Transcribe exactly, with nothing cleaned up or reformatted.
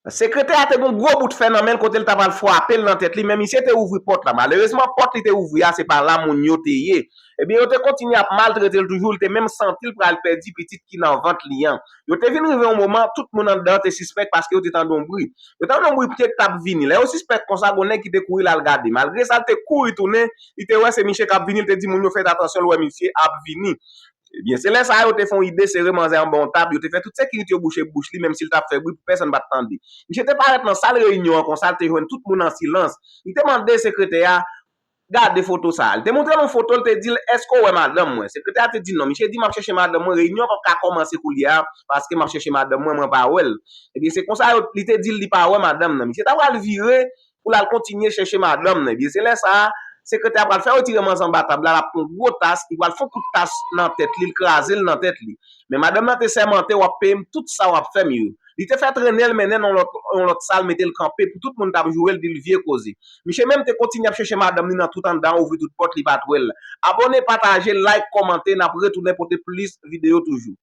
Sekretè a te gen yon gwo bout fè nan men l kote l ta pral frape l nan tèt li, men misye te ouvri pòt la. Malerezman, pòt li te ouvri a, se pa la moun yo te ye. Ebyen, yo te kontinye ap maltrete l toujou, li te menm santi l pral pèdi pitit ki nan vant li an. Yo te vin rive yon moman, tout moun anndan an te sispèk paske yo te tande yon bri. Yo tande yon bri pye k t ap vini. Lè yo sispèk konsa, gon nèg ki te kouri l al gade. Malgre sa, l te kouri tounen, li te wè se misye k ap vini, li te di moun yo fè atansyon, l wè misye ap vini. Ebyen, se lè sa a yo te fè yon ide sere manzè anba yon tab, yo te fè tout sekirite yo bouche bouch li, menm si l t ap fè bri pou pèsonn pa t tande. Misye te parèt nan sal reyinyon an konsa, l te jwenn tout moun an silans. Li te mande sekretè a, gade foto sa a. Li te montre l yon foto, l te di l, èske w wè madanm mwen? Sekretè a te di non. Misye di, m ap chèche madanm mwen, reyinyon p ap ka kòmanse koulye a, paske m ap chèche madanm mwen, mwen pa wè l. Ebyen, se konsa yo, li te di l li pa wè madanm nan. Misye ta pral vire pou l al kontinye chèche madanm nan. Ebyen, se lè sa a, sekretè a pral fè retire manzè anba tab la, l ap pran yon gwo tas, li pral fè yon kout tas nan tèt li, l kraze l nan tèt li. Men madanm nan te sèmante, w ap peye m tout sa w ap fè m yo. Li te fè trennen l mennen nan yon lòt, yon lòt sal, mete l kanpe pou tout moun t ap joure l, di l vye koze. Misye menm te kontinye ap chèche madanm li nan tout anndan, ouvri tout pòt, li pa t wè l. Abòne, pataje, like, kòmante, n ap retounen pote plis videyo toujou.